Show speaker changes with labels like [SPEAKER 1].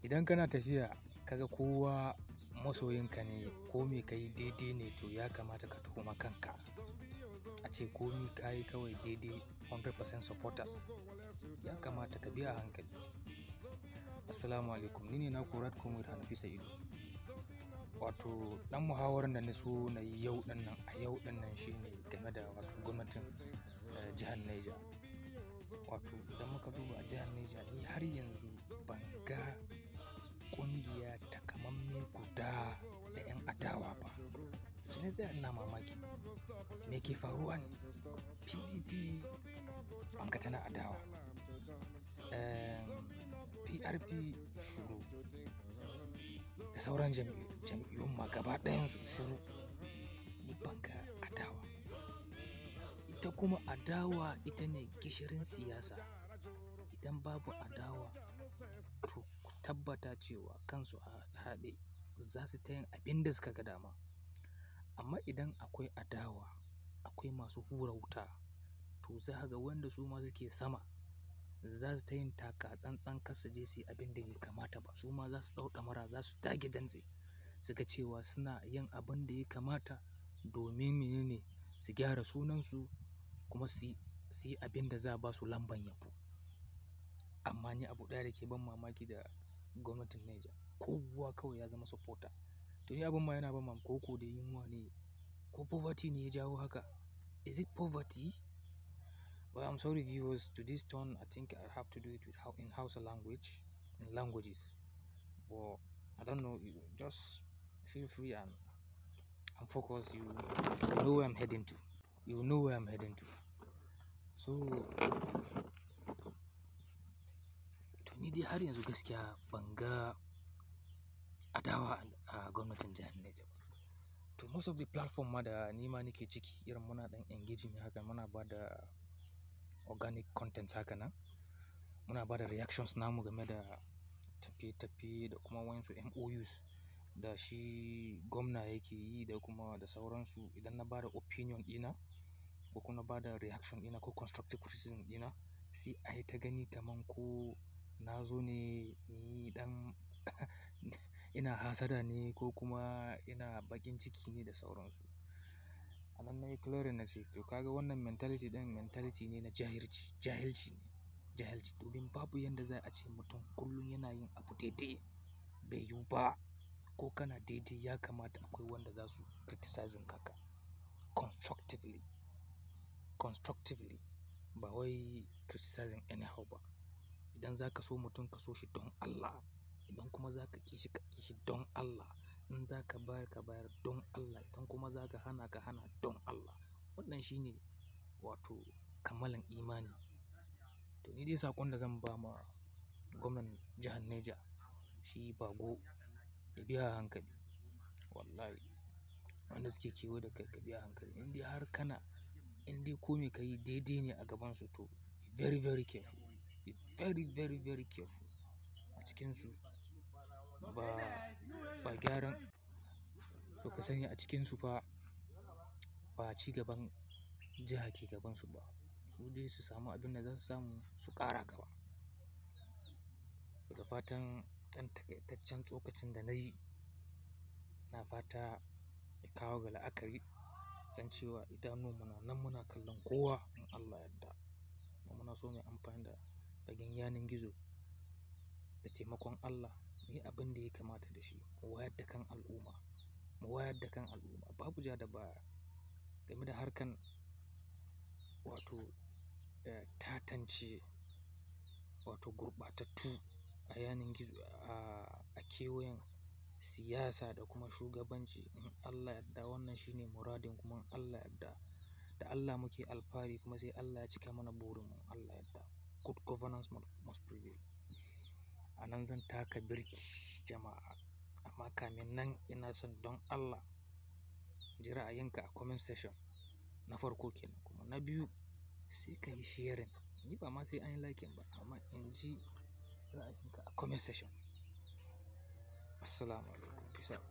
[SPEAKER 1] Idan kana tafiya kaga kowa masoyinka ne, ko me ka yi daidai ne, to ya kamata ka tuhuma kanka. A ce komi ka yi kawai daidai, 100% supporters, ya kamata ka bi a hankali. Assalamu alaikum. Ni ne naku Rat Comrade Hanafi Sa'idu. Wato ɗan muhawarar da na so na yi yau ɗin nan, a yau ɗin nan, shine game da wato gwamnatin jihar Niger. Wato idan muka duba a jihar Niger, ni har yanzu ban ga ƙungiya takamamme guda da 'yan adawa ba. Sai na tsaya ina mamaki, me ke faruwa ne? PDP ban ga tana adawa. PRP shuru. Da sauran jam'iyyun ma gaba ɗayansu shuru. Ni ban ga adawa. Ita kuma adawa ita ne gishirin siyasa. Idan babu adawa, to ku tabbata cewa kansu a haɗe, za su ta yin abin da suka ga dama. Amma idan akwai adawa, akwai masu hura wuta, to za ka ga wanda su ma suke sama za su ta yin taka tsantsan kar su je su yi abin da bai kamata ba. Su ma za su ɗau ɗamara, za su dage dantse su ga cewa suna yin abin da ya kamata domin mene ne? Su gyara sunansu kuma su yi abin da za a ba su lamban yabo. Amma ni abu ɗaya da ke ban mamaki da gwamnatin Niger, kowa kawai ya zama supporter. To ni abin ma yana ban mamaki, ko da yunwa ne ko poverty ne ya jawo haka. Is it poverty? Well, I'm sorry, viewers, to this turn I think I have to do it with in Hausa language, in languages. But I don't know, you just feel free and focus. You know where I'm heading to. You know where I'm heading to. So, to ni dai har yanzu gaskiya ban ga adawa a gwamnatin jihar Niger ba. To most of the platform ma da ni ma nake ciki, irin muna ɗan engaging haka, muna ba da organic content haka nan. Muna ba da reactions namu game da tafiye-tafiye da kuma waƴansu MOUs da shi gwamna yake yi da kuma da sauransu. Idan na ba da opinion ɗina ko kuma na ba da reaction ɗina ko constructive criticism ɗina, sai a yi ta gani kaman ko na zo ne ni ɗan ina hassada ne ko kuma ina baƙin ciki ne da sauransu. A nan na yi clearing, na ce to ka ga wannan mentality ɗin mentality ne na jahilci, jahilci ne, jahilci. Domin babu yanda za a ce mutum kullum yana yin abu daidai, bai yiwu ba. Ko kana daidai, ya kamata akwai wanda za su criticizing haka constructively, constructively, ba wai criticizing anyhow ba. Idan za ka so mutum, ka so shi don Allah. Idan kuma za ka ƙi shi, ka ƙi shi don Allah. In za ka bayar, ka bayar don Allah. Idan kuma za ka hana, ka hana don Allah. Wannan shi ne wato kammalan imani. To ni dai saƙon da zan ba ma gwamnan jihar Niger, shi Bago, ya bi a hankali. Wallahi wanda suke kewaye da kai, ka bi a hankali. In dai har kana, in dai kome ka yi daidai ne a gabansu, to be very, very careful. Be very, very, very careful. A cikinsu ba gyaran, to ka sani a cikinsu fa ba ci gaban jiha ke gabansu ba. Su dai su samu abin da za su samu su ƙara gaba. Da fatan ɗan takaitaccen tsokacin da na yi, na fata ya kawo ga la'akari, san cewa idanuwanmu na nan muna kallon kowa in Allah yadda. Muna so mu yi amfani da fagen yanar gizo da taimakon Allah muyi abin da ya kamata da shi, mu wayar da kan al'umma, mu wayar da kan al'umma. Babu ja da baya game da harkan wato tantance wato gurɓatattu a yanar gizo a kewayen siyasa da kuma shugabanci. In Allah yadda, wannan shine muradin, kuma in Allah yadda, da Allah muke alfahari, kuma sai Allah ya cika mana burin mu, in Allah yadda. Good governance must prevail. A nan zan taka birki, jama'a, amma kamin nan ina son don Allah ji ra'ayinka a comment section, na farko kenan, kuma na biyu sai ka yi sharing. Ni ba ma sai an yi liking ba, amma in ji ra'ayinka a comment section. Assalamu alaikum. Peace out.